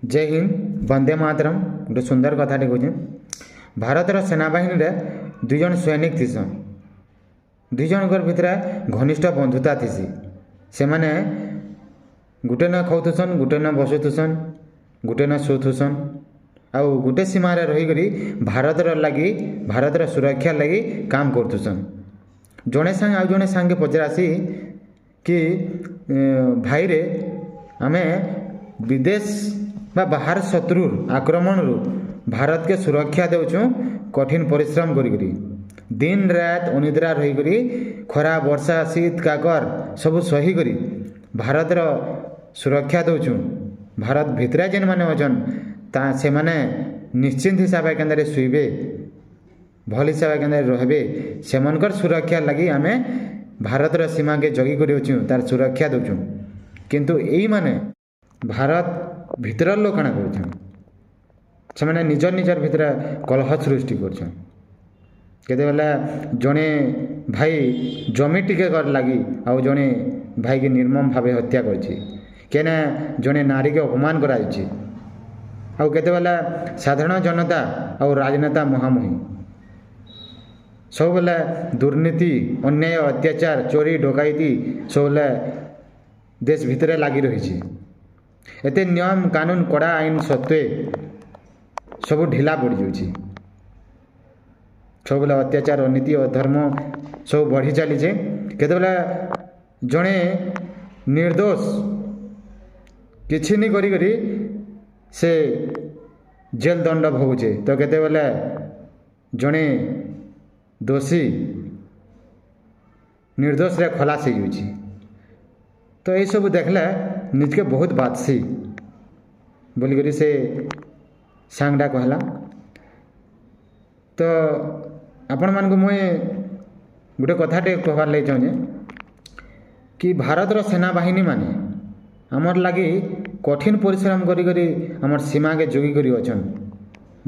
ଜୟ ହିନ୍ଦ, ବନ୍ଦେ ମାତରମ୍। ଗୋଟେ ସୁନ୍ଦର କଥାଟେ କହୁଛେ। ଭାରତର ସେନାବାହିନୀରେ ଦୁଇ ଜଣ ସୈନିକ ଥିସନ୍। ଦୁଇ ଜଣଙ୍କର ଭିତରେ ଘନିଷ୍ଠ ବନ୍ଧୁତା ଥିସି। ସେମାନେ ଗୁଟେ ନ ଖାଉଥିସନ୍, ଗୁଟେ ନ ବସୁଥିସନ୍, ଗୁଟେ ନ ଶୋଉଥିସନ୍ ଆଉ ଗୁଟେ ସୀମାରେ ରହିକରି ଭାରତର ଲାଗି, ଭାରତର ସୁରକ୍ଷା ଲାଗି କାମ କରୁଥିସନ୍। ଜଣେ ସାଙ୍ଗ ଆଉ ଜଣେ ସାଙ୍ଗକେ ପଚରାସି କି ଭାଇରେ, ଆମେ ବିଦେଶ ବା ବାହାର ଶତ୍ରୁର ଆକ୍ରମଣରୁ ଭାରତକେ ସୁରକ୍ଷା ଦେଉଛୁଁ କଠିନ ପରିଶ୍ରମ କରିକରି, ଦିନ ରାତ ଅନିଦ୍ରା ରହିକରି, ଖରା, ବର୍ଷା, ଶୀତ, କାକର ସବୁ ସହିକରି ଭାରତର ସୁରକ୍ଷା ଦେଉଛୁଁ। ଭାରତ ଭିତରେ ଯେନ୍ମାନେ ଅଛନ୍, ତା ସେମାନେ ନିଶ୍ଚିନ୍ତ ହିସାବେ କେନ୍ତାରେ ଶୁଇବେ, ଭଲ ହିସାବେ କେନ୍ତାରେ ରହିବେ, ସେମାନଙ୍କର ସୁରକ୍ଷା ଲାଗି ଆମେ ଭାରତର ସୀମାକେ ଜଗି କରି ଅଛୁଁ, ତାର ସୁରକ୍ଷା ଦେଉଛୁଁ। କିନ୍ତୁ ଏଇମାନେ ଭାରତ ଭିତରର ଲୋକ କାଣା କରୁଛନ୍? ସେମାନେ ନିଜର ନିଜର ଭିତରେ କଲହ ସୃଷ୍ଟି କରୁଛନ୍। କେତେବେଲେ ଜଣେ ଭାଇ ଜମି ଟିକେ ଲାଗି ଆଉ ଜଣେ ଭାଇକେ ନିର୍ମମ ଭାବେ ହତ୍ୟା କରିଛି, କେନେ ଜଣେ ନାରୀକେ ଅପମାନ କରାଯାଇଛି, ଆଉ କେତେବେଲେ ସାଧାରଣ ଜନତା ଆଉ ରାଜନେତା ମୁହାଁମୁହିଁ। ସବୁବେଲେ ଦୁର୍ନୀତି, ଅନ୍ୟାୟ, ଅତ୍ୟାଚାର, ଚୋରି, ଡକାୟତି ସବୁବେଲେ ଦେଶ ଭିତରେ ଲାଗି ରହିଛି। ଏତେ ନିୟମ କାନୁନ, କଡ଼ା ଆଇନ ସତ୍ତ୍ୱେ ସବୁ ଢିଲା ପଡ଼ିଯାଉଛି। ସବୁବେଲେ ଅତ୍ୟାଚାର, ଅନୀତି, ଅଧର୍ମ ସବୁ ବଢ଼ି ଚାଲିଛେ। କେତେବେଲେ ଜଣେ ନିର୍ଦ୍ଦୋଷ କିଛି ନି କରି କରି ସେ ଜେଲ ଦଣ୍ଡ ଭୋଗୁଛେ, ତ କେତେବେଲେ ଜଣେ ଦୋଷୀ ନିର୍ଦ୍ଦୋଷରେ ଖଲାସ ହେଇଯାଉଛି। ତ ଏଇସବୁ ଦେଖିଲେ ନିଜକେ ବହୁତ ବାଧସି ବୋଲିକରି ସେ ସାଙ୍ଗଟା କହିଲା। ତ ଆପଣମାନଙ୍କୁ ମୁଇଁ ଗୋଟେ କଥାଟେ କହିବାର୍ ଲାଗି ଚାହୁଁଛେ କି ଭାରତର ସେନାବାହିନୀ ମାନେ ଆମର୍ ଲାଗି କଠିନ ପରିଶ୍ରମ କରି କରି ଆମର୍ ସୀମାକେ ଜଗି କରି ଅଛନ୍।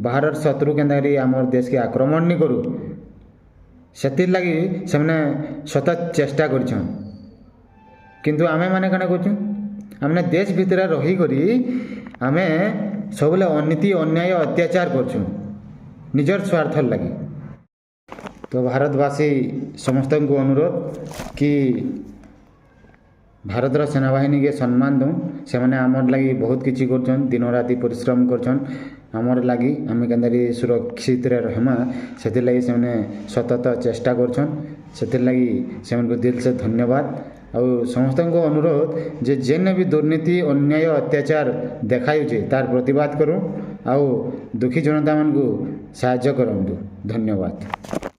ବାହାରର ଶତ୍ରୁ କେନ୍ତା କରି ଆମର୍ ଦେଶକେ ଆକ୍ରମଣ ନି କରୁ, ସେଥିର୍ଲାଗି ସେମାନେ ସତତ ଚେଷ୍ଟା କରିଛନ୍। କିନ୍ତୁ ଆମେମାନେ କାଣା କରୁଛୁଁ? ଆମେ ଦେଶ ଭିତରେ ରହିକରି ଆମେ ସବୁବେଳେ ଅନୀତି, ଅନ୍ୟାୟ, ଅତ୍ୟାଚାର କରୁଛୁଁ ନିଜର ସ୍ୱାର୍ଥର ଲାଗି। ତ ଭାରତବାସୀ ସମସ୍ତଙ୍କୁ ଅନୁରୋଧ କି ଭାରତର ସେନାବାହିନୀକେ ସମ୍ମାନ ଦଉନ୍। ସେମାନେ ଆମର୍ ଲାଗି ବହୁତ କିଛି କରୁଛନ୍, ଦିନ ରାତି ପରିଶ୍ରମ କରୁଛନ୍ ଆମର୍ ଲାଗି। ଆମେ କେନ୍ତାକରି ସୁରକ୍ଷିତରେ ରହେମା, ସେଥିର୍ଲାଗି ସେମାନେ ସତତ ଚେଷ୍ଟା କରୁଛନ୍। ସେଥିର୍ଲାଗି ସେମାନଙ୍କୁ ଦିଲ୍ ସେ ଧନ୍ୟବାଦ। ଆଉ ସମସ୍ତଙ୍କୁ ଅନୁରୋଧ ଯେ ଯେନେ ବି ଦୁର୍ନୀତି, ଅନ୍ୟାୟ, ଅତ୍ୟାଚାର ଦେଖାଯାଉଛି, ତାର ପ୍ରତିବାଦ କରୁନ୍ ଆଉ ଦୁଃଖୀ ଜନତାମାନଙ୍କୁ ସାହାଯ୍ୟ କରନ୍ତୁ। ଧନ୍ୟବାଦ।